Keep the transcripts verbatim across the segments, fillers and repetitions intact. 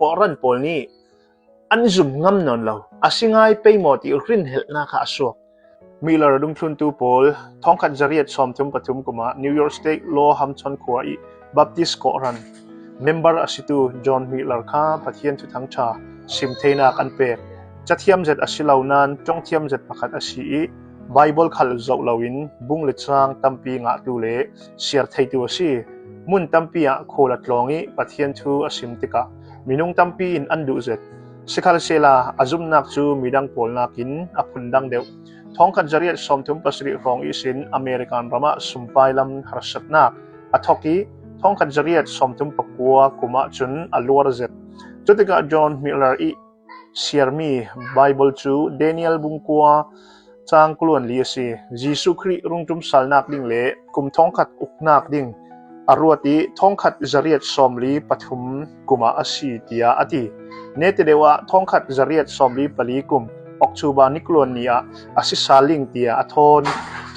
Kawhran pawl nih an zum ngam nawn lo, a si ngai pei maw tih rinhelhna kha a suak. Miller dungthluntu pawl, thawngkhat zariat sawmthum pathum kuma New York State Lower Hampton khua ih Baptist Kawhran member a situ John Miller kha Pathian thuthangṭha sim theinak an pek. Cathiam zet a si lo nain ṭawngthiam zet pakhat a si ih Bible khal zoh loin bung le cang tampi ngahtu le siar theitu a si. Mun tampi ah khual a tlawng ih Pathian thu a sim tikah minung tampi in an duh zet. Sikhalsehla a zumnak cu midang pawl nakin a phundang deuh. Thawngkhat zariat sawmthum pasarih hrawng ihsin American ramah sumpai lam harsatnak a thok ih thawngkhat zariat sawmthum pakua kum ahcun a luar zet. Cutikah John Miller ih siarmi Bible cu Daniel bung kua cang kuluan li a si. Jesuh Khrih rungṭum salnak ding le kum thawngkhat uknak ding a ruat ih thawngkhat zariat sawmli pathum kumah a si, tiah a ti. Nete deuh ah thawngkhat zariat sawmli pali kum October ni kuluan ni ah a si sal ding tiah a thawn.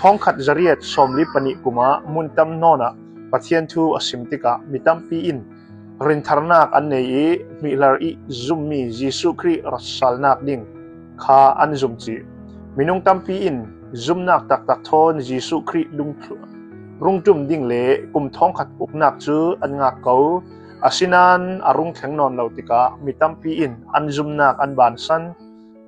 Thawngkhat zariat sawmli pahnih kumah mun tam nawn ah Pathian thu a sim tikah mi tampi in rintharnak an nei ih Miller ih zummi Jesuh Khrih ratsalnak ding kha an zum cih. Minung tampi in zumnak taktak thawn Jesuh Khrih dung rungṭum ding le kum thawngkhat uknak cu an ngak ko. Asinain a rung thleng nawn lo tikah mi tampi in an zumnak an bansan.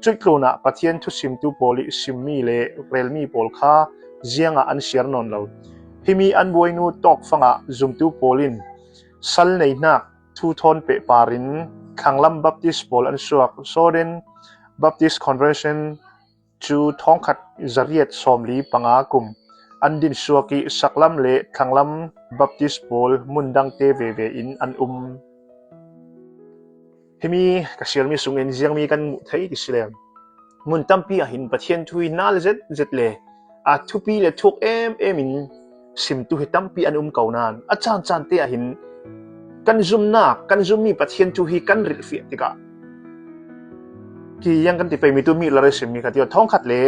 Cuih tlunah Pathian thusimtu pawl ih simmi le relmi pawl kha ziangah an siar nawn lo. Himi an buainu tawkfangah zumtu pawl in sal neihnak thu thawn pehpar in thlanglam Baptist pawl an suak. Southern Baptist Convention cu thawngkhat zariat sawmli panga kum an dinsuak ih saklam le thlanglam Baptist pawl mun dangte veve in an um. Himi ka siarmi sungin ziangmi kan muh thei ti si le mun tampi ah hin Pathian thu hi nal zet zet le a thupi le thuk em em in simtu hi tampi an um ko nain a caan caan te ah hin kan zumnak, kan zummi Pathian thu hi kan rilhfiah tikah ki yang kan ti peimi tu Miller ih simmi kha ti thawngkhat le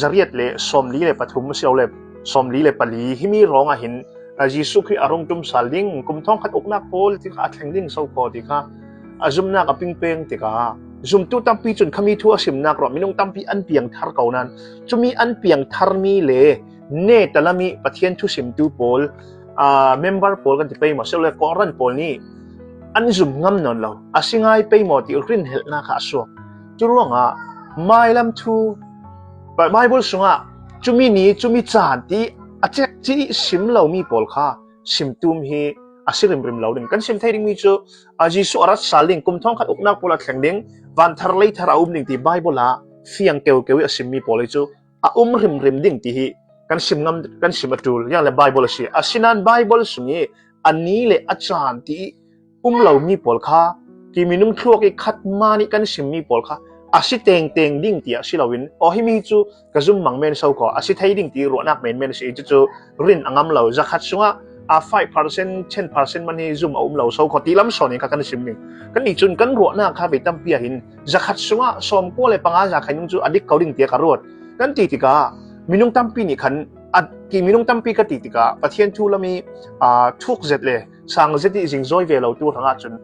zariat le sawmli le pathum si lo le sawmli le pali himi rawng ah hin a Jesuh Khrih a rungṭum sal ding kum thawngkhat uknak pawl ti kha a thleng ding so khaw ti kha a zumnak a pingpeng tikah zumtu tampi cun khami thu a simnak ruah minung tampi an piang thar ko nain cumi an piang tharmi le neta lam ih Pathian thusimtu pawl, aa, member pawl kan ti pei maw si lo le Kawhran pawl nih an zum ngam nawn lo, a si ngai pei maw tih rinhelhnak kha a suak. Cu ruangah mailam thu, Bible sungah cumi ni, cumi caan tih a cek cih sim lomi pawl kha simtum hi a si rimrim lo ding. Kan sim thei dingmi cu a Jesuh a rat sal ding, kum thawngkhat uknak pawl a thleng ding, van thar lei thar a um ding ti Bible ah fiang keukeu ih a simmi pawl hi cu a um hrimhrim ding ti hi kan sim ngam, kan sim a ṭul, ziang le Bible a si. Asinain Bible sung ih a ni le a caan ti ih um lomi pawl kha, ki minung thluak ih khat man ih kan simmi pawl kha a si tengteng ding tiah si loin, aw, himi cu ka zum mang men so khaw, a si thei ding ti ruahnak menmen a si ih cucu rin a ngam lo. Zakhat sungah a five percent, ten percent man hi zum a um lo so khaw ti lam sawn in kha kan sim ding. Kannih cun kan ruahnak kha vei tampi ah hin zakhat sungah sawmkua le panga za khainung cu a dik ko ding tiah ka ruat kan ti tikah minung tampi nih khan a, ki minung tampi ka ti tikah Pathian thu lam ih, aa, thuk zet le sang zet ih zingzawi ve lo tu hrangah cun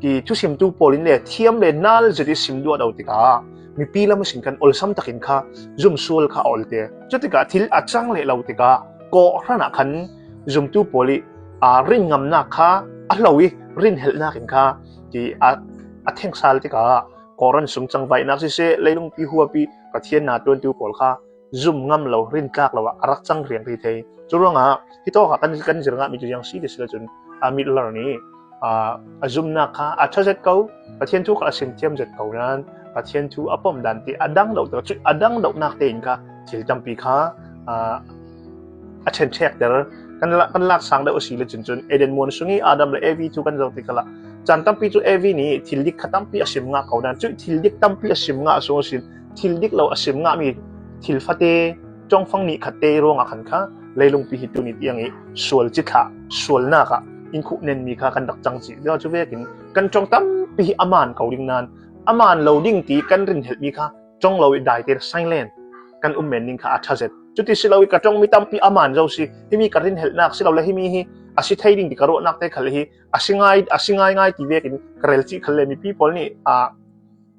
ki thusimtu pawl in le thiam le nal zet ih sim duah lo tikah mipi lam ihsin khan olsam takin kha zumsual kha a olte. Cutikah thil a cang leh lo tikah kawhhran ah khan zumtu pawl ih, aa, rinngamnak kha a hlo ih rinhelhnak in kha ki a, a thengsal tikah Kawhran sung cangvaihnak siseh, leilungpi huapi Pathian naa ṭuantu pawl kha zum ngam lo, rintlak lo ah a rak cang riang rih thei. Cu ruangah hitawk ah kan, kan zir ngahmi cu ziang si ti si le cun, a Miller nih, aa, a zumnak kha a ṭha zet ko, Pathian thu kha a sim thiam zet ko nain Pathian thu a pom dan ti a dang doh, a dang dohnak tein kha thil tampi kha, aa, a ṭhenṭhekter kan la-, kan lak sang deuh a si le cun cun Eden muan sung ih Adam le Evi thu kan zoh ti khalah caan tampi cu Evi nih thil dik kha tampi a sim ngah ko nain cuih thil dik tampi a sim ngah sung ihsin thil dik lo a sim ngahmi thil fate ṭongfang nih khatte ih ruangah khan kha leilungpi hi tuni tiang ih sual cithlah sualnak ah in khuh nenmi kha kan rak cang cih. Cu vekin kan ṭong tampi hi a man ko ding nain a man lo ding ti kan rinhelhmi kha ṭong lo ih daiter silent kan um men ding kha a ṭha zet. Cuti si lo ih ka ṭongmi tampi a man zo si, himi ka rinhelhnak si lo le himi hi a si thei ding ti ka ruahnak te khal hi, a si ngai, a si ngai ngai ti vekin ka rel cih khal le mipi pawl nih, a,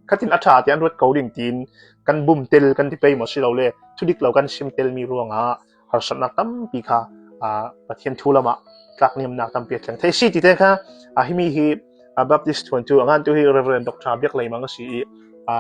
khatin a ṭha te an ruat ko ding tiin kan bum tel kan ti pei maw si lo le, thudik lo kan sim tel mi ruangah harsatnak tampi kha, a, Pathian thu lamah tlakniamnak tampi a thleng thei si ti te kha, a, himi hi, a, Baptist thuantu a ngantu hi Reverend Doctor Biak Lei Mang a si i, a,